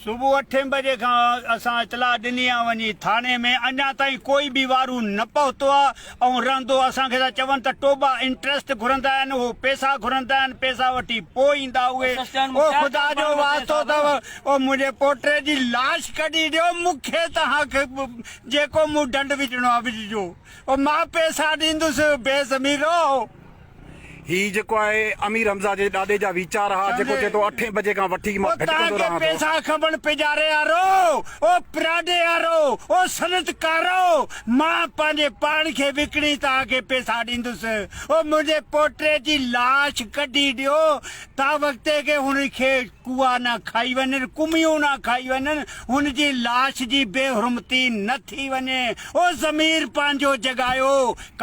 صبح اٺين بجي کان اسان اطلاع ڏني آ وڃي ٿاڻي ۾ اڃا تائين ڪوئي به وارو نه پهتو آ ۽ رهندو اسان کي ٿا چون ته ٽوٻا انٽريسٽ گهرندا آهن هو پيسا گهرندا آهن پيسا وٺي پوء ايندا اهي او خدا جو واسطو اٿو او منهنجي پوٽي جي لاش ڪڍي ڏيو مون کي توهان کي جيڪو مون ڏنڊ وجهڻو آ وجهجو او مان پيسا ڏيندس بي ضميرو. هي جيڪو آهي امير حمزه جي ڏاڏي جا ويچار ها جيڪو چئي ٿو اٺين بجي کان وٺي مان ڀٽڪندو رهان ٿو. پيسا کٻڻ پڄاري وارو، او پراڏي وارو، او صنعتڪارو، مان پنهنجي پاڻ کي وڪڻي توهان کي پيسا ڏيندس، او منهنجي پوٽي جي لاش ڪڍي ڏيو، تا وقتي کي هن کي ڪوئا نه کائي وڃن، ڪميون نه کائي وڃن، هن جي لاش جي بي حرمتي نه ٿي وڃي، او ضمير پنهنجو جڳايو،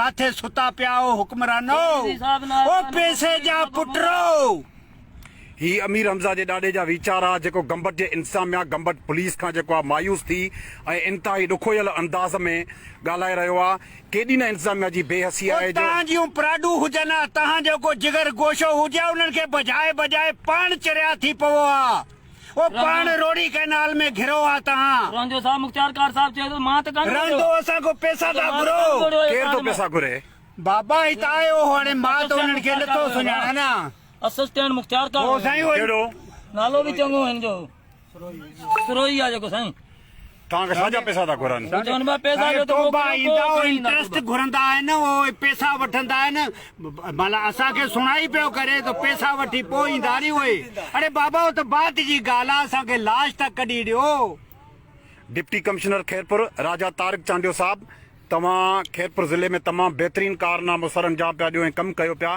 ڪاٿي ستا پيا آهو حڪمرانو، او پيسي جا پٽرو. هي امير حمزه جي ڏاڏي جا ويچار ها جيڪو گمبٽ جي انتظاميا گمبٽ پوليس کان جيڪو آ مايوس ٿي ۽ انتهائي ڏکويل انداز ۾ ڳالهائي رهيو آ ڪيڏي نه انتظاميا جي بي حسي او آهي جو. تهان جون پراڏون هجن ها، تهان جو ڪو جگر گوشو هجي ها انهن کي ڀڄائي ڀڄائي پاڻ چريا ٿي پوو ها. او پاڻ روڙي ڪئنال ۾ گهرو ها تهان. رهندو صاحب مختيارڪار صاحب چئي ٿو مان ته ڪانه گهريو. رهندو اسان کان پئسا ٿا گهرو. ڪير ٿو پئسا گهري؟ بابا هي ته آيو هو هاڻي مان ته انهن کي نٿو سڃاڻان نه. اسسٽنٽ مختيارڪار هو سائين اهو. ڪهڙو؟ نالو به چڱو هن جو سروهي آ جيڪو سائين. توهان کان ڇا جا پئسا ٿا گهرن؟ هو چون پيا پئسا ڏيو ته ٽوٻا موڪليو ايندا پوء اهي کڻي ايندا انٽرسٽ ٽوٻا. گهرندا آهن اهي پئسا وٺندا آهن معنيٰ اسان کي سڻائي پيو ڪري ته پئسا وٺي پوء ايندا ني اهي اڙي بابا اهو ته بعد جي ڳالهه آهي اسان کي لاش ته ڪڍي ڏيو. ڊپٽي ڪمشنر خيرپور راجا طارق چانڊيو صاحب توهان خيرپور ضلعي ۾ تمام بهترين ڪارنامو سرانجام پيا ڏيو ۽ ڪم ڪيو پيا.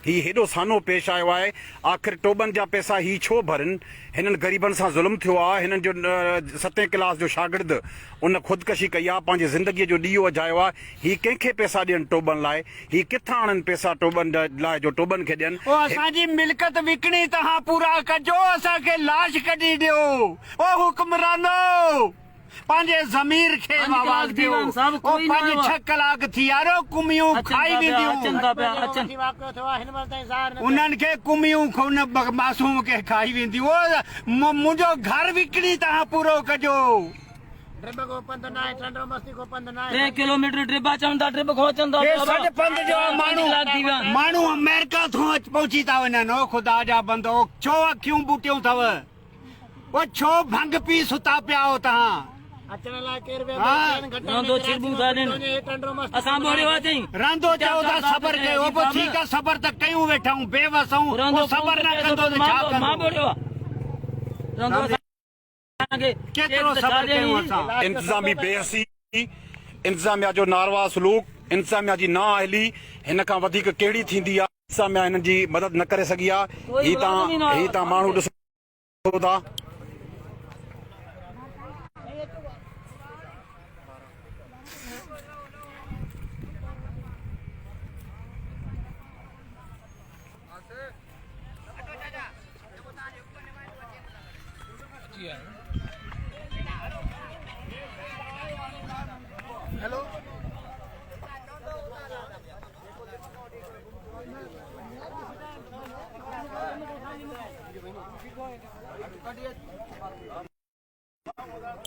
هي هيڏو سانحو پيش آيو آهي، آخر ٽوٻن جا پئسا هي ڇو ڀرين؟ هنن غريبن سان ظلم ٿيو آ، هنن جو ستين ڪلاس جو شاگرد ان خودڪشي ڪئي آ، پنهنجي زندگيء جو ڏيئو اجهايو آ، هي ڪنهن کي پئسا ڏين ٽوٻن لاء؟ هي ڪٿان آڻن پئسا ٽوٻن لاء جو ٽوٻن کي ڏين؟ او اسان جي ملڪت وڪڻي توهان پورا ڪجو، اسان کي لاش ڪڍي ڏيو، او حڪمرانو! پنهنجي ضمير کي به آواز ڏيو. او پنج ڇهه ڪلاڪ ٿي ويا رو ڪميون کائي وينديون. انهن کي ڪميون ان معصوم کي کائي وينديون. او منهنجو گهر وڪڻي توهان پورو ڪجو. هي سڏ پنڌ جو آ ماڻهو ماڻهو آمريڪا ٿو پهچي ٿا وڃن. او خدا جا بندو ڇو اکيون ٻوٽيون اٿو. او ڇو ڀنگ پي ستا پيا آهو توهان؟ رهندو چئو ٿا صبر ڪيو پوء ٺيڪ آ صبر ته ڪيون ويٺا آهيون بي وس آهيون پوء صبر نه ڪندو ته ڇا ڪندو؟ ڪيترو صبر ڪيون اسان؟ انتظامي بي حسي، انتظاميا جو ناروا سلوڪ، انتظاميا جي نااهلي هن کان وڌيڪ ڪهڙي ٿيندي آ؟ انتظاميا هنن جي مدد نه ڪري سگهي آ، هي تان هي تان ماڻهو ڏسو ٿا.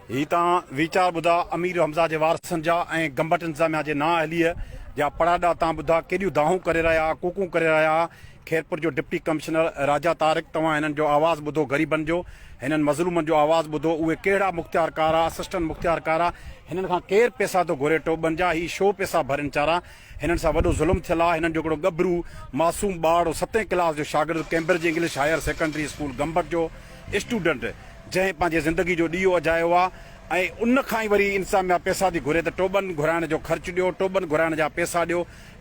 هي تان ويچار ٻڌا امير حمزه جي وارثن جا ۽ گمبٽ انتظاميا جي نااهليء جا پڙاڏا تان ٻڌا ڪيڏيون دانهون ڪري رهيا ڪوڪون ڪري رهيا خيرپور جو ڊپٽي ڪمشنر راجا طارق توهان هنن جو آواز ٻڌو غريبن جو هنن مظلومن جو آواز ٻڌو اهي ڪهڙا مختيارڪار آ اسسٽنٽ مختيارڪار آ هنن کان ڪير پيسا ٿو گهري ٽوٻن جا هي شو پيسا ڀرين چارا هنن سان وڏو ظلم ٿيل آ هنن جو هڪڙو ڳڀرو معصوم ٻارڙو ستين ڪلاس جو شاگرد Cambridge English higher secondary school Gambat جو اسٽوڊنٽ جنهن پنهنجي زندگي جو ڏيئو اجايو آ ۽ ان کان ئي وري انتظاميا پيسا ٿي گهري ته ٽوٻن گهرائڻ جو خرچ ڏيو ٽوٻن گهرائڻ جا پيسا ڏيو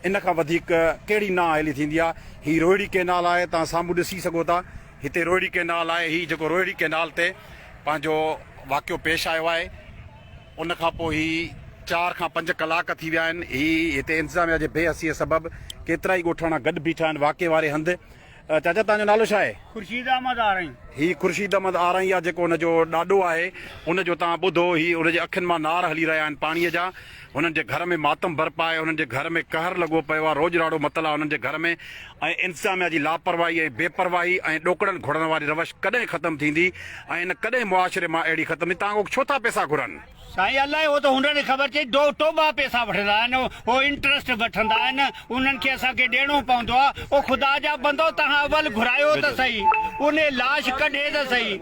ان کان وڌيڪ ڪهڙي نااهلي ٿيندي آ هي روهڙي ڪينال آهي توهان سامهون ڏسي سگهو ٿا هتي روهڙي ڪينال آهي هي جيڪو روهڙي ڪينال تي پنهنجو واقعو پيش آيو آهي ان کان پوء هي چار کان پنج ڪلاڪ ٿي ويا آهن هي هتي انتظاميا جي بي حسي سبب ڪيترائي ڳوٺاڻا گڏ بيٺا آهن واقعي واري هنڌ چاچا توهان جو نالو ڇا آهي؟ خورشيد احمد آرائين. هي خورشيد احمد آرائين آ جيڪو هن جو ڏاڏو آهي ان جو توهان ٻڌو هي ان جي اکين مان نار هلي رهيا آهن پاڻي جا هنن جي گهر ۾ ماتم برپا آهي هنن جي گهر ۾ قهر لڳو پيو آ روڄ راڙو متل آ هنن جي گهر ۾ ۽ انتظاميا جي لاپرواهي ۽ بي پرواهي ۽ ڏوڪڙن گهڙڻ واري روش ڪڏهن ختم ٿيندي ۽ ان ڪڏهن معاشري مان اهڙي ختم ٿيندي توهان کان ڇو ٿا پئسا گهرن؟ سائين الائي اهو ته هنن کي خبر چئي دو ٽوٻا پئسا وٺندا آهن هو انٽرسٽ وٺندا آهن انهن کي اسان کي ڏيڻو پوندو آهي او خدا جا بندو توهان اول گهرايو ته سهي انهي لاش ڪڍي ته سهي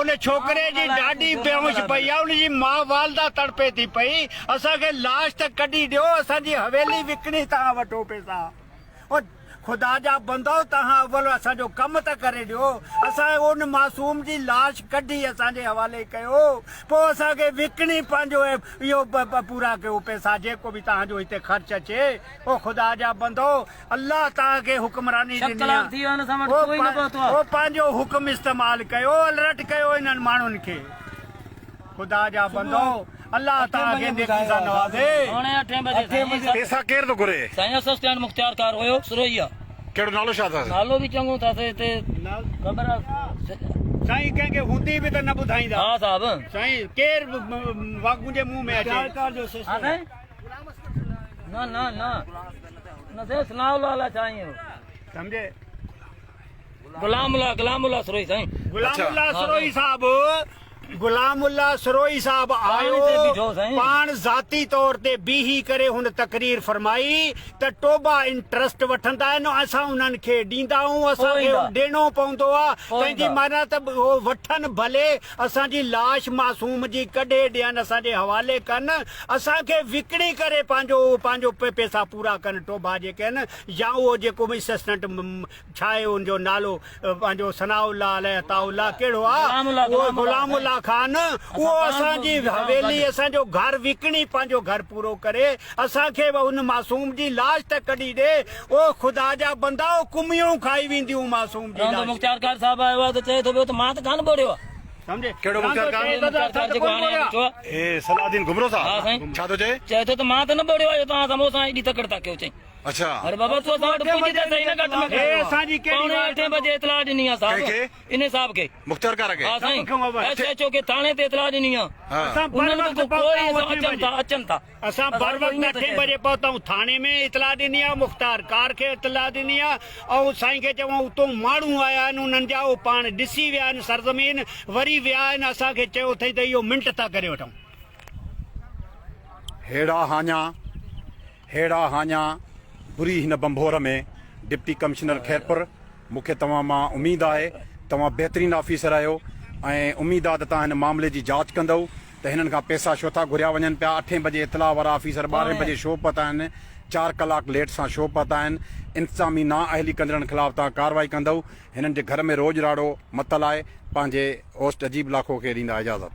ان ڇوڪري جي ڏاڏي بيهوش پئي آهي ان جي ماء والده تڙپي ٿي پئي اسان کي لاش ته ڪڍي ڏيو اسان جي حويلي وڪڻي توهان وٺو پئسا او خدا جا بندؤ توهان اول اسان جو ڪم ته ڪري ڏيو، اسان ان معصوم جي لاش ڪڍي اسان جي حوالي ڪيو، پوء اسان کي وڪڻي پنهنجو اهو پورا ڪيو پئسا جيڪو به توهان جو هتي خرچ اچي، او خدا جا بندؤ الله توهان کي حڪمراني ڏني آهي، او پنهنجو حڪم استعمال ڪيو، الرٽ ڪيو انهن ماڻهن کي. خدا جا بندؤ الله توهان کي نيڪي سان نوازي. پيسا ڪير ٿو گهري؟ سائين اسسٽنٽ مختيارڪار هيو سروهي آ. ڪهڙو نالو ڇا اٿس؟ نالو به چڱو اٿس هتي خبر آ. سائين ڪنهن کي هوندي به ته نه ٻڌائيندا. ها صاحب. سائين ڪير واڳون جي منهن ۾ اچي. ها سائين نه نه نه نه سائين ثناء الله الاء ڇا ائين هو. سمجهي. غلام الله غلام الله سروهي سائين. غلام الله سروهي صاحب غلام الله سروهي صاحب آيو پاڻ ذاتي طور تي بيهي ڪري هن تقرير فرمائي ته ٽوٻا انٽرسٽ وٺندا آهن اسان انهن کي ڏيندا آهيون اسان کي ڏيڻو پوندو آهي تنهن جي معنيٰ ته هو وٺن ڀلي اسان جي لاش معصوم جي ڪڍي ڏين اسان جي حوالي ڪن اسان کي وڪڻي ڪري پنهنجو پنهنجو پيسا پورا ڪن ٽوٻا جيڪي آهن يا اهو جيڪو به اسسٽنٽ ڇا آهي ان جو نالو پنهنجو ثناء الله عليه عطاء الله ڪهڙو آ اهو غلام الله خان اهو اسان جي حويلي اسان جو گهر وڪڻي پنهنجو گهر پورو ڪري اسان کي به ان معصوم جي لاش ته ڪڍي ڏي او خدا جا بندا او ڪميون کائي وينديون معصوم جي لاش. مختيارڪار صاحب آيو آ ته چئي ٿو پيو ته مان ته ڪانه ٻوڙيو آ. سمجهي ڪهڙو مختيارڪار؟ مختيارڪار جيڪو هاڻي آيو بيٺو آ. هي صلاح الدين گهمرو ها صاحب سائين. ڇا ٿو چئي؟ چئي ٿو ته مان ته نه ٻوڙيو آ جو توهان سموسا ايڏي تڪڙ ٿا ڪيو چئي. اڇا. اري بابا تون اسان وٽ پڄ ته سهي نه گهٽ ۾ گهٽ پوڻي اٺين بجي اطلاع ڏني آ صاحب ڪنهن کي؟ انهي صاحب کي. مختيارڪار کي؟ ها سائين ايس ايڇ او کي ٿاڻي تي اطلاع ڏني آ. انهن به ڪوئي اچن ٿا اچن ٿا. اسان بر وقت اٺين بجي پهتا آهيون ٿاڻي ۾ اطلاع ڏني آ مختيارڪار کي اطلاع ڏني آ ۽ سائين کي چيو اتون ماڻهو آيا آهن انهن جا اهو پاڻ ڏسي ويا آهن سرزمين وري ويا آهن اسان کي چيو اٿئي ته اهو منٽ ٿا ڪري وٺون. ههڙا هاڃا ههڙا هاڃا بري هن ڀنڀور ۾ ڊپٽي ڪمشنر خيرپور مون کي توهان مان اميد آهي توهان بهترين آفيسر آهيو ۽ اميد آهي ته توهان هن معاملي جي جاچ ڪندؤ ته هنن کان پئسا ڇو ٿا گهريا وڃن پيا اٺين بجي اطلاع وارا آفيسر ٻارهين بجي شو پهتا آهن چار ڪلاڪ ليٽ سان شو پهتا آهن انتظامي نااهلي ڪندڙن خلاف توهان ڪارروائي ڪندؤ هنن جي گهر ۾ روڄ راڙو متل آهي پنهنجي هوسٽ عجيب لاکو کي ڏيندا اجازت.